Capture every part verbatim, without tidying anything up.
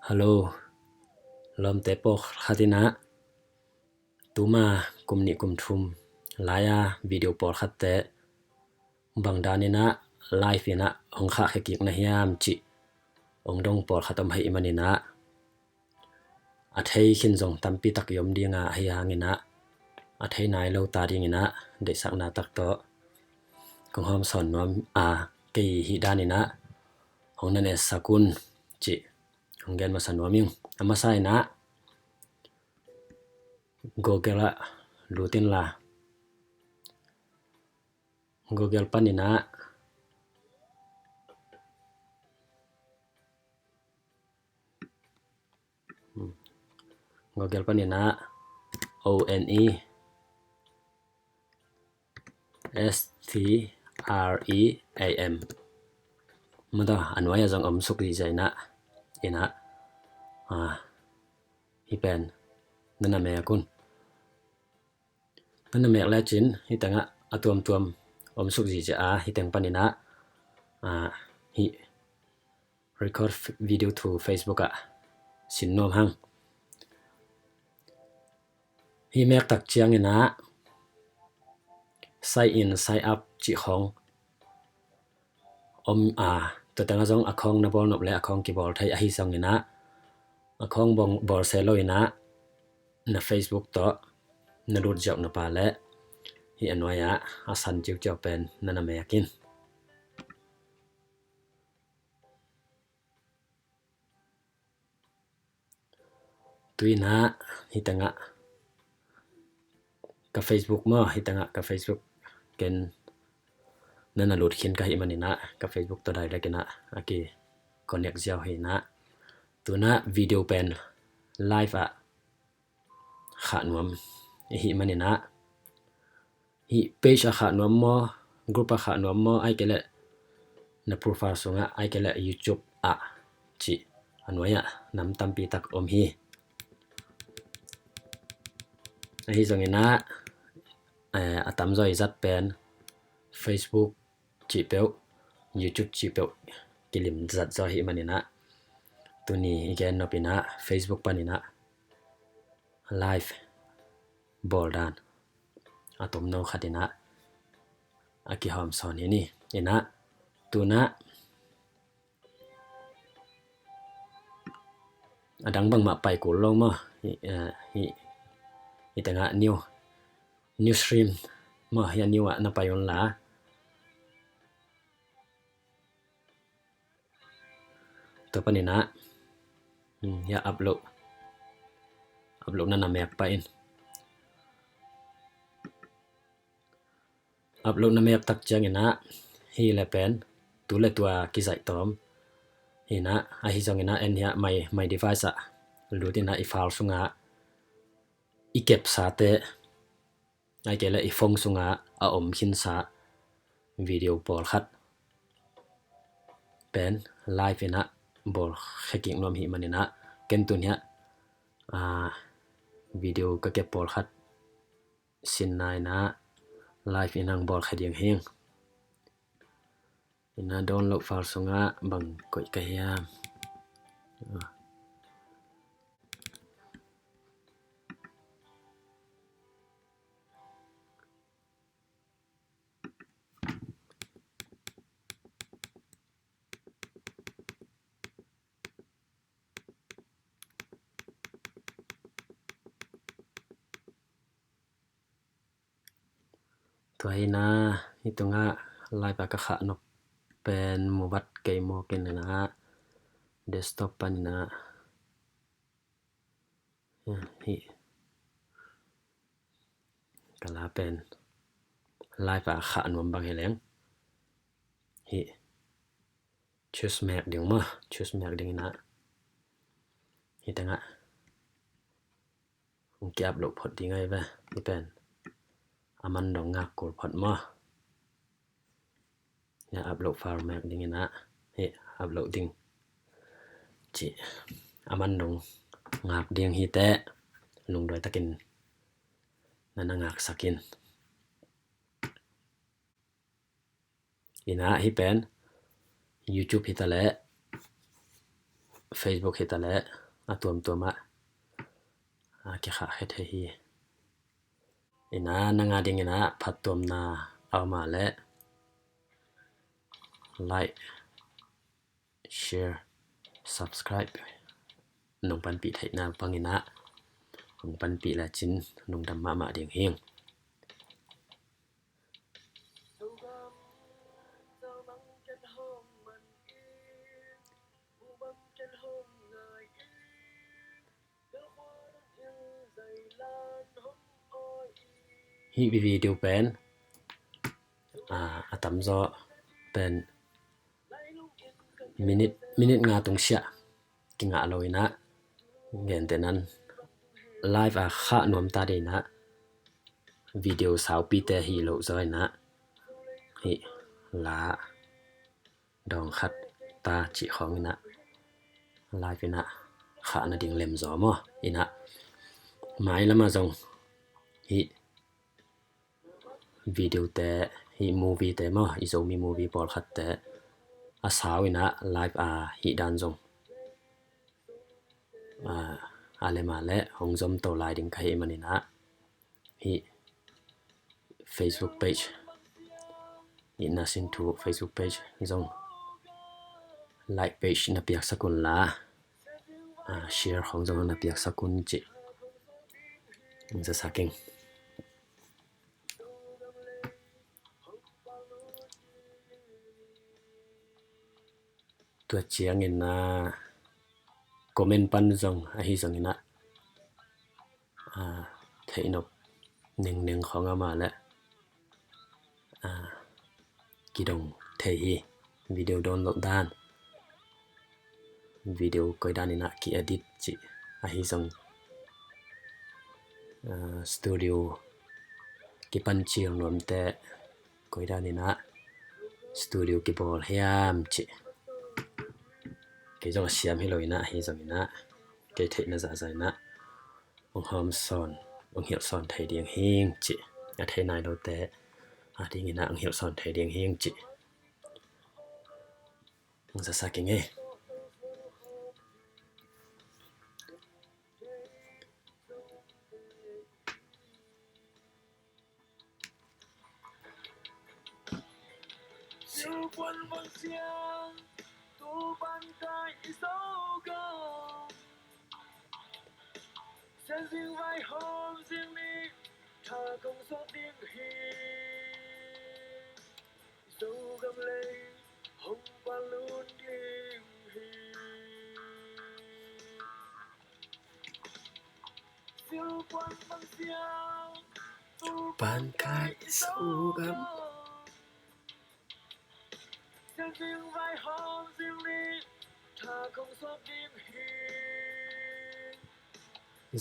Hello, lawmte pawlkhat in ah tuma kum nih kum thum lai-a video pawlkhatte bang dan in ah live in ah hong khahkhia kik na hiam cih hong dong pawlkhat om ahih manin ah, a thei khin zong tampi tak i om ding a, ahi hangin ah a thei nai lo ta dingin ah deihsakna tak tawh kong hawmsawn nuam a, kei hih dan in ah hong na ne sak un cih hong gen masa nuam ing. A masa in ah Google ah lut inla, Google panin ah Google panin ah O N E S T R E A M. Mata a nuai-ah zong om suk zihziah in ah, in ah, ah, hih pen na na mek un. Na na mek lecin hih tengah a tuamtuam om suk zihziah a, hih teng panin ah, ah, hih record video to Facebook ah sin nuam hang. Hih mek tak ciangin ah sign in, sign up cih khawng om a, tua tengah zong account na bawl nop leh account kibawl thei, ahi zongin ah account bawl se lo in ah na Facebook tawh na lut ziau nop leh hih a nuai-ah a san ciuciau pen na na mek in. Tu in ah hih tengah ka Facebook maw, hih tengah ka Facebook ken na na lut khin ka hih manin ah ka Facebook tawh direct in ah a ki connect ziau hi in ah. Tu in ah video pen live ah khah nuam i hih manin ah, hih page ah khah nuam maw, group ah khah nuam maw, ahih kei leh na profile sungah, ahih kei leh YouTube ah cih a nuai-ah nam tampi tak om hi. Ahi zongin ah, eh, a tamzaw i zat pen Facebook cih peuh, YouTube cih peuh kilim zat zaw ahih manin ah, tuni i gen nop in ah Facebook panin ah live bawl dan a tomno khat in ah a kihawmsawn hi ni. In ah tu in ah a dang bangmah pai kul lo maw, hih, eh, hih, hih tengah new, new stream maw, hih a new ah na pai unla. Tua panin ah, hmm, hih a upload, upload na na mek pah in. Upload na mek tak ciangin ah hih leh pen tu leh tua kizaih tawm hi in ah, ahi zongin ah en hih a my, my device ah lut in ah i file sungah i kepsate, ahih kei leh i phone sungah a om khinsa video pawlkhat pen live in ah bawlkhia kik nuam ahih manin ah, ken tun hih a, ah, video ka kep pawlkhat sin na in ah live in ah bawlkhia ding hi ing. In ah download file sungah bang koih ka hiam? Ah. Tua hi in ah, hih tungah live a ka khah nop pen mu vat kei mawk in ah, desktop panin ah, hih ka la pen live a khah nuam bang hi leng, hih choose mek ding maw, choose mek ding in ah, hih tengah hong ki-upload phot ding ahi ve. Hih pen a man dong ngak kul phot maw. Hih a upload file mek ding in ah, hih upload ding cih a man dong ngak ding hi teh, lungduai takin na na ngaksak in. In ah hih pen YouTube hi ta leh Facebook hi ta leh a tuamtuam ah a kikhahkhia thei hi. Ina, nang a dingin ah phattuamna a om a leh like, share, subscribe nong panpih theihna bangin ah hong panpih lecin lungdam mahmah ding hing. Hih video pen, ah, a tamzaw pen minute, minute nga tungsiah kingah lo inah, gentehna in live a khah nuam ta ding inah, video saupite hi lo zaw inah, hih la dawng khat ta cih khawng inah live inah khah nading lemzaw maw. Inah mailam ah zong hih video te, hih movie te maw, i Zomi movie pawlkhat te a sau inah live a hih dan zong, ah, a lem a leh hong zom to lai ding ka hih man inah, hih Facebook page, i Nasin Thu Facebook page zong like page na piaksak un la, ah, share khawng zong na piaksak un cih hong zasak ing. Tua ciangin ah comment pan zong ahi zongin ah, ah, theihnop nengneng khawng a om a leh, ah, kidong thei hi. Video download dan, video koi dan inah ki-edit cih, ahi zong, ah, studio kipan cil nuamte koi dan inah studio kibawl hiam cih, kei zong a siam hi lo inah, ahi zong inah kei theihna zahzah inah hong hawm sawn, hong hilh sawn thei ding hing cih, a thei nai lote a ding inah hong hilh sawn thei ding hing cih hong zasak ing ei. Silpuan bang siang, tu pan kai i Zogam. Sian zing vai hawm zing ni, tha kong sawt ding hi. Zogam lei hong palun ding hi. Silpuan bang siang, tu pan kai i Zogam. Sian zing vai hawm zing ni, tha kong sawt ding hi.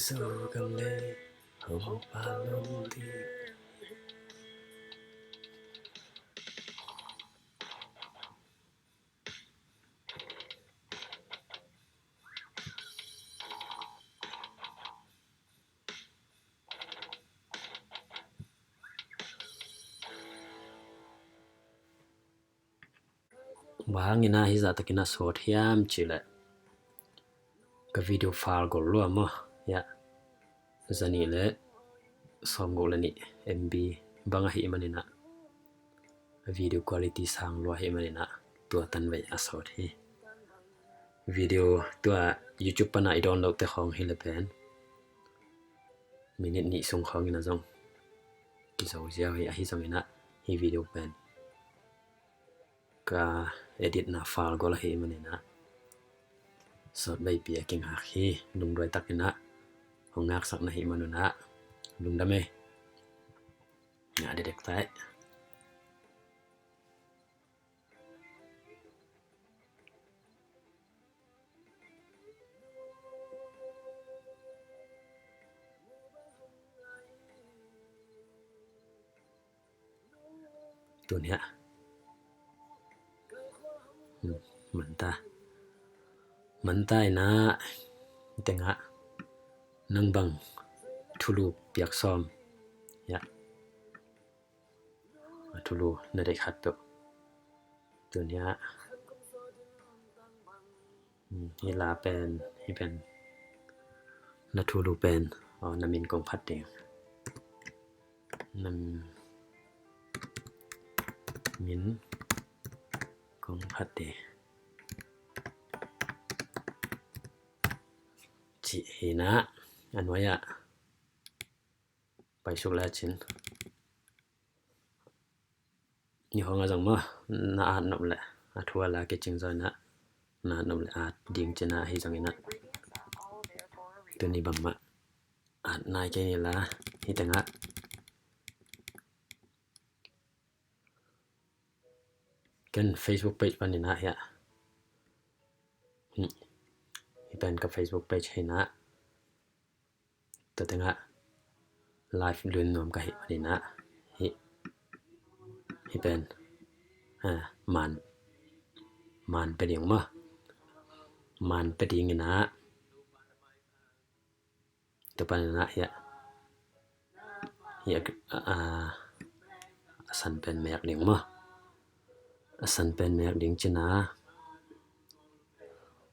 Zogam lei hong palun ding hi. Bang hangin ah hih zahtakin a sawt hiam cih leh, ka video file gol lua maw, hiah, zanih leh sawmguk leh nih M B bang ahih manin ah, video quality sang lua ahih manin ah, tua tanvei a sawt hi. Video tua YouTube pan a i download te khawng hi leh pen minute nih sung khawngin ah zong kizo ziau hi. Ahi zongin ah hih video pen ka edit na file gol ahih manin ah sawt veipi a kingak hi. Lungduai takin ah hong ngaksak na hih man un ah lungdam ei. Ngah dekdek ta ei. Tun hiah, hmm, manta, manta in ah tengah nang bang thulu piak sawm hiah, a thulu na deih khat peuh. Tun hiah Hmm, hih la pen, hih pen na thulu pen, aw, na min kong phat ding. Na min kong phat ding. Cih hi na, a nuai ah pai suk le cin. Ni hong a zong maw, na at nop leh a thu a la kicing zaw in ah, na at nop leh at ding cin ah, hi zong in ah. Tuni bangmah at nai kei ni la, hih tengah ken Facebook page panin ah hiah. Hih, hih pen ka Facebook page hi na. Tua tengah live lun nuam ka hih panin ah, hih, hih pen, ah, man, man pia ding maw. Man pia ding in ah. Tua panin ah hiah, hiah, ah, a san pen mek ding maw. A san pen mek ding cin ah.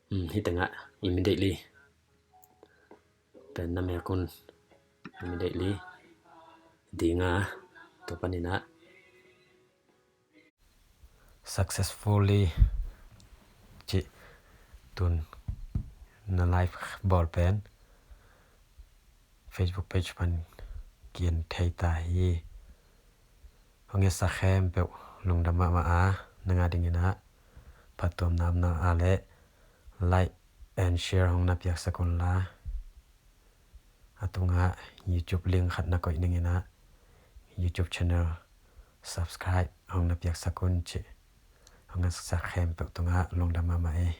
Hmm, hih tengah immediately pen na mek un, immediately ding a, tua panin ah successfully cih tun na live bawl pen Facebook page pan kian thei ta hi. Hong etsak khempeuh lungdam mahmah a, nang a dingin ah phattuamna om na a leh like and share hong na piaksak un la, a tungah YouTube link khat na koih ning in ah YouTube channel subscribe hong na piaksak un cih hong etsak khempeuh tungah lungdam mahmah ei.